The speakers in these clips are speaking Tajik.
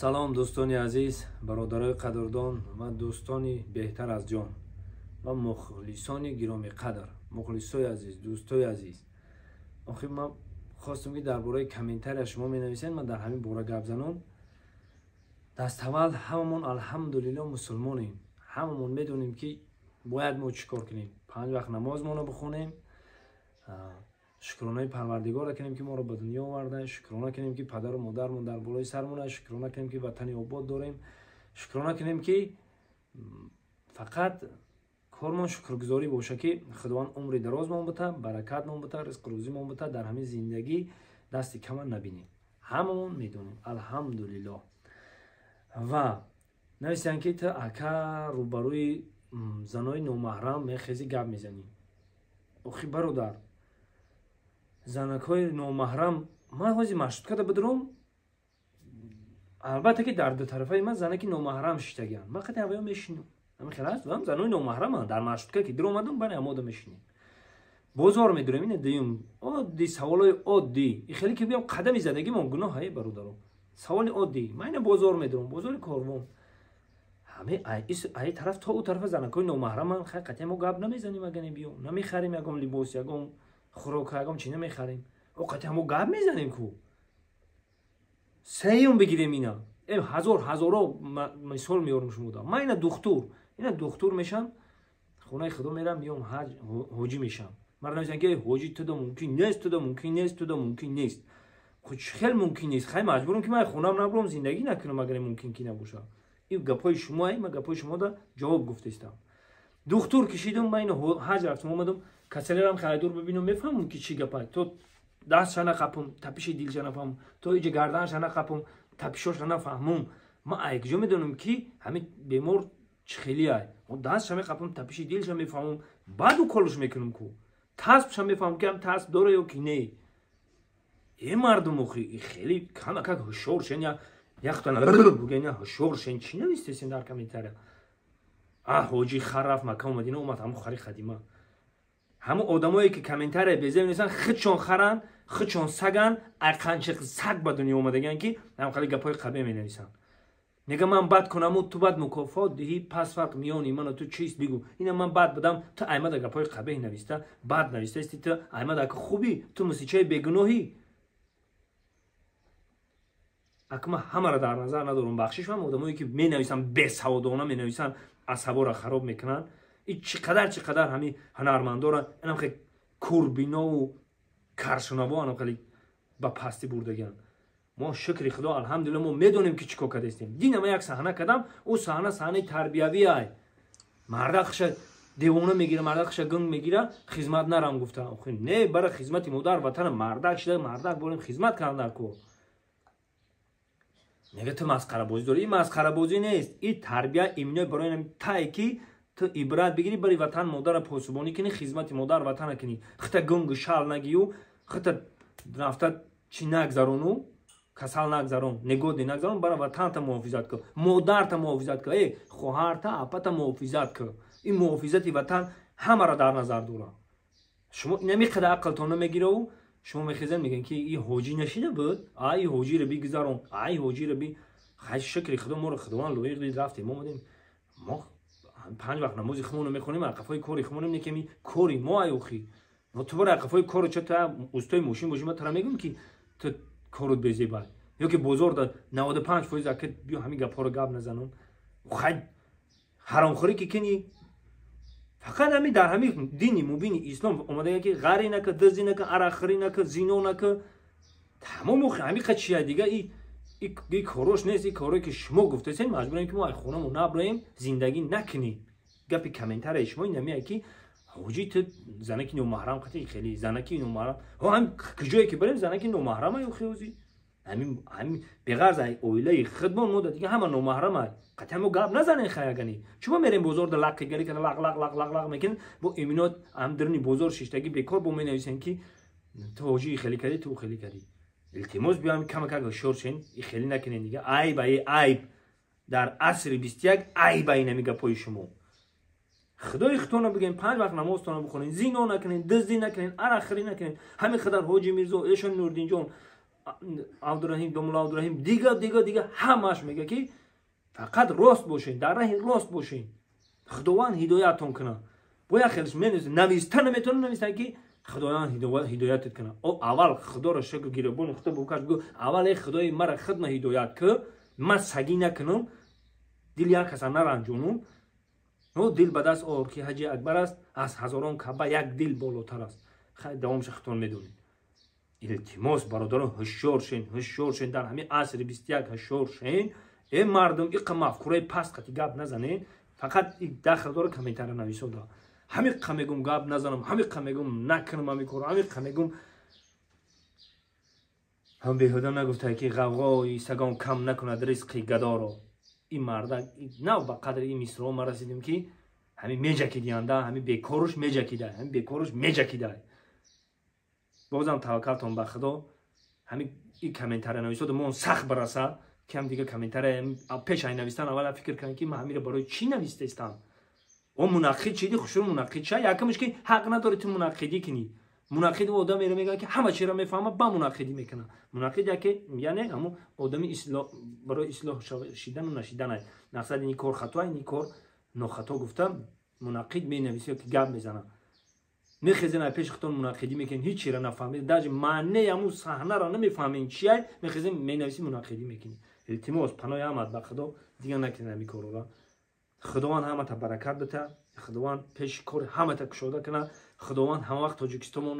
Салом, дӯстони азиз, бародарои қадрдон ва дӯстони беҳтар аз ҷон ва мухлисони гиромиқадр, мухлисои азиз, дӯстои азиз. Охир ман хостам, ки дар бораи комментария шумо менависед, ман дар ҳамин бора гап занам. Даставвал, ҳамамон, алҳамдулилло, мусулмонем. Ҳамамон медонем, ки бояд мо чӣ кор кунем: панҷ вақт намозмонро бихонем, шукронаи Парвардигорро кунем, ки моро ба дунё оварда, шукрона кунем, ки падару модармон дар болои сармон, шукрона кунем, ки ватани обод дорем, шукрона кунем, ки фақат кормон шукргузорӣ боша, ки Худованд умри дарозмон бута, баракатмон бута, ризқу рӯзимон бута, дар ҳамин зиндагӣ дасти кама набинем. Ҳамамон медонем, алҳамдулиллоҳ. Ва нависанд, ки ту, ака, рӯбарӯи занои номаҳрам мехези, гап мезанӣ. Охи, бародар, занакҳои номаҳрам, ман ҳози маршруткада бидурам, албатта, ки дар дутарафаи ман занаки номаҳрам шиштагианд, ман қати ҳавоё мешинам. Ҳамин хел аст, вам занои номаҳраманд. Дар маршрутка ки дуромадам, бари амода мешинем, бозор медурем. Ина дуюм оддӣ, саволои оддӣ. И хеле ки биём, қадами задагимон гуноҳ, бародаро. Саволи оддӣ: ман ина бозор медурам, бозори Корвон, ҳаме ай тараф то ӯ тарафа занакҳои номаҳраманд. Хай, қатъи мо гап намезанем. Агане биё, намехарем ягон либос, ягон хӯрока, ягон чи намехарем, о қатъи ҳамо гап мезанем ку. Сеюм бигирем, ина ҳазор ҳазоро мисол меорам шумода. Ман ина духтур мешам, хонаи худо мерам, миём, ҳаҷ, ҳоҷӣ мешам. Мара нависанд, ки ҳоҷӣ туда мумкин нест, туда мумкин нест, туда мумкин нест. Хел мумкин нест? Хай, маҷбурам, ки ман хонам набурам, зиндагӣ накунам, агар мумкин ки набоша. Ин гапҳои шумо, ман гапҳои шумода ҷавоб гуфтаистам. Духтур кишидум, ман ина ҳаҷ рафтам, омадам, касалерам хайдур бибинам, мефаҳмам, ки чӣ гапай. То дастша нақапум, тапиши дилша нафаҳмам, то иҷа гарданша нақапум, тапишоша нафаҳмум, ман ай куҷо медонам, ки ҳамин бемор чӣ хелиай? Дастша меқапум, тапиши дилша мефаҳмам, баъд уколш мекунам ку, таспша мефаҳмам, ки ҳам тасп дора ё ки не. Е, мардум, охи хеле камакак ҳушёр шен, яхтана бугена, ҳушёр шен. Чӣ навистесен дар комментария? А ҳоҷи хар рафт Макка, Мадина омад, ҳамо хари хадима. Ҳамо одамое, ки комментария безеб менависанд, худшон харанд, худшон саганд, айқанчиқ саг ба дунё омадагианд, ки ҳам хеле гапҳои қабе менависанд. Мега, ман бад кунаму, ту бад мукофот диҳӣ, пас фарқ миёни ману ту чист, бигӯ. Ина ман бад будам, ту аймада гапҳои қабеҳ нависта, бад навистаисти. Ту аймада ака хубӣ, ту мусичаи бегуноҳӣ. Ака, ман ҳамаро дар назар надорам, бахшиш. Ман одамое, ки менависанд, бесаводона менависанд, асаборо хароб мекунанд. И чӣ қадар, чӣ қадар ҳамин ҳунармандора инам хеле курбинову каршунаво, анам хеле ба пастӣ бурдагианд. Мо, шукри Худо, алҳамдулилла, мо медонем, ки чӣ кор кардастем. Дина ма як саҳна кардам, ӯ саҳна саҳнаи тарбиявӣ ай. Мардак хаша девона мегира, мардак хаша гунг мегира, хизмат нарам гуфта. Не, бара хизмати модар ватана, мардак шида, мардак борем, хизмат кардан дар кор. Мега, ту масхарабозӣ дорӣ. Ин масхарабозӣ нест, и тарбия имино барои тае, ки ту ибрат бигирӣ, бари ватан модара посубонӣ кунӣ, хизмати модар ватана кунӣ, хита гунгу шал нагию, хита рафта чӣ нагзарону, касал нагзарон, негодӣ нагзарон, бара ватанта муҳофизат кун, модарта муҳофизат кун, э хоҳарта, апата муҳофизат кун. Ин муҳофизати ватан ҳамаро дар назар дорад. Шумо инами қадар ақлтон намегираву шумо мехезед, мегӯед, ки и ҳоҷӣ нашида буд, а и ҳоҷиро бигузарон, а и ҳоҷиро би. Хай, шукри Худо, моро Худованд лоиқ дид, рафтем, омадем. Мо панҷ вақт намози худмонро мехонем, ақафои кори худмонем, не ки кори мо ай. Охи, ту бара ақафои кору ча, ту устои мошин боши, ман тара мегӯм, ки ту корут безебай ё ки бозор да 95%. Ака, биё, ҳамин гапҳоро гап назанам. Хай, ҳаромхӯрӣ ки кини, фақат ҳами дар ҳами дини мубини ислом омадага, ки ғарӣ нака, дуздӣ нака, арақхӯрӣ нака, зино нака, тамом. Охи, ҳамиқа чия дига? И корош нест. И корое, ки шумо гуфтасен, маҷбурем, ки мо ай хонамо наброем, зиндагӣ накунем. Гапи комментарияи шумо инамия, ки ҳоҷӣ, ту занаки номаҳрам қати хеле занаки номаҳрам. Ҳам куҷое ки барем, занаки номаҳрам ай. Охи, ҳамин беғарз ай оилаи худмон, мо дига ҳама номаҳрам ай. Қатъан мо гап назанем. Хаягани чумо мерем бозор да, лаққигари када, лақ лақ лақ лақ лақ мекунем, бо иминот ҳам даруни бозор шиштагӣ бекор бо менависем, ки ту ҳоҷӣ хеле кардӣ, ту хеле кардӣ. Илтимос, биём, камакак ҳушёр шен, и хеле накунен дига. Айб ай, айб, дар асри 21 айб ай нами гапҳои шумо. Худои худтонро бигӯем, панҷ вақт намозтонро бихонед, зино накунед, дуздӣ накунед, арақхӯрӣ накунед. Ҳамин қадар ҳоҷи Мирзо, эшон Нурдинҷон. Абдураҳим, домулло Абдураҳим, дига дига дига ҳамааш мега, ки фақат рост бошен, дар раҳи рост бошен, Худованд ҳидоятон кунад. Бо як хелш нависта наметавона нависта, ки Худованд ҳидоятат кунад. О, аввал Худоро шукр, гиребони худо букаш, бигӯ: аввал эй Худои, мара худма ҳидоят ки, ман сагӣ накунам, дили як каса наранҷонум. Дил ба даст ор, ки ҳаҷи акбар аст, аз ҳазорон каба як дил болотар аст. Хай, давомша худтон медонед. Илтимос, бародарон, ҳушёр шен, ҳушёр шен, дар ҳамин асри 21 ҳушёр шен. Э, мардум, иқа мафкураи паст қати гап назанед. Фақат дахл дора комментария нависода. Ҳамиқа мегум, гап назанам, ҳамиқа мегум, накунам ҳами коро, ҳамиқа мегум. Ҳам беҳуда нагуфта, ки ғавғои сагон кам накунад ризқи гадоро. Ин мардак нав ба қадри ин мисроҳо ма расидем, ки ҳамин меҷакидианда, ҳамин бекоруш меҷакида, ҳамин бекоруш меҷакида. Бозам таваккалтон ба Худо. Ҳамин ин комментария нависода мон сахт бараса, ки ҳам дига комментария пеш ай навистан аввала фикр кунем, ки ман ҳамира барои чӣ навистаистам. О, мунаққид чиди? Хушрӯ мунаққид ча? Якамш, ки ҳақ надори ту мунаққидӣ кунӣ. Мунаққид одамеро мегӯяд, ки ҳама чиро мефаҳма, ба мунаққидӣ мекунад. Мунаққид яке, яъне ҳамун одами барои ислоҳ шидану нашиданай. Мақсад, ини кор хато, ини кор нохато гуфта, мунаққид менависи ё ки гап мезана. Мехезен, ай пеши худтон мунаққидӣ мекунед, ҳеҷ чиро нафаҳмед, даже маънеи ҳамун саҳнаро намефаҳмед чиай, мехезен, менависӣ, мунаққидӣ мекунӣ. Илтимос, паноҳи ҳамат ба Худо, дига накунед ҳамин корора. Худованд ҳамата баракат бита, Худованд пеши кори ҳамата кушода кунад, Худованд ҳама вақт Тоҷикистонмон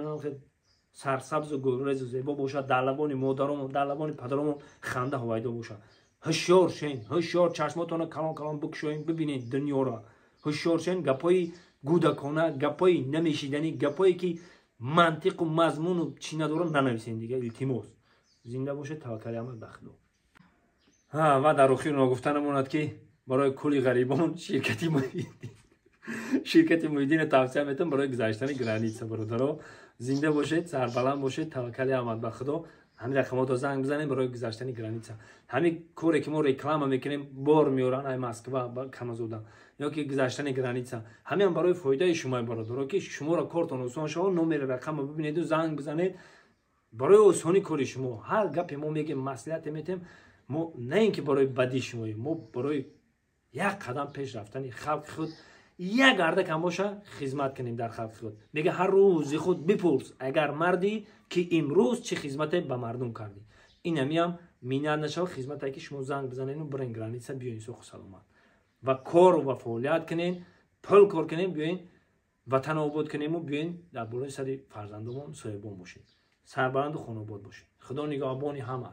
сарсабзу гулрезу зебо бошад, дар лабони модаромон, дар лабони падаромон ханда ҳувайдо бошад. Ҳушёр шен, ҳушёр, чашмотонро калон калон бикушоен, бибинед дунёро. Ҳушёр шен, гапҳои гудакона, гапҳои намешиданӣ, гапҳое ки мантиқу мазмуну чӣ надоранд, нанависен дига, илтимос. Зинда бошед, таваккали ҳамат ба Худо. Ва дар охир ногуфта намонад, ки барои кулли ғарибон ширкати Муҳиддинро тавсия метавон барои гузаштани граница. Бародаро, зинда бошед, сарбаланд бошед, таваккали ҳамат ба Худо. Ҳамин рақамотро занг бизанем барои гузаштани граница. Ҳамин коре ки мо реклама мекунем, бор меоранд ай Москва Камазода ё ки гузаштани граница, ҳамин барои фоидаи шумо, бародаро, ки шуморо кортон осон шавад. Номери рақамро бибинеду занг бизанед барои осони кори шумо. Ҳар гапе мо мегем, маслиҳате метем, мо на ин ки барои бадии шумоем, мо барои як қадам пеш рафтани халқи худ, як гардакам боша, хизмат кунем дар халқи худ. Мега: ҳар рӯзи худ бипурс, агар мардӣ, ки имрӯз чӣ хизмате ба мардум кардӣ. Ин ҳамиам миннат нашавад, хизмате ки шумо занг бизанену бирен граница, биёен соху саломат ва кору ва фаъолият кунен, пул кор кунем, биёен ватан обод кунему, биёен дар болои сари фарзандомон соҳибон бошем, сарбаланду хонобод бошем. Худо нигаҳбони ҳама.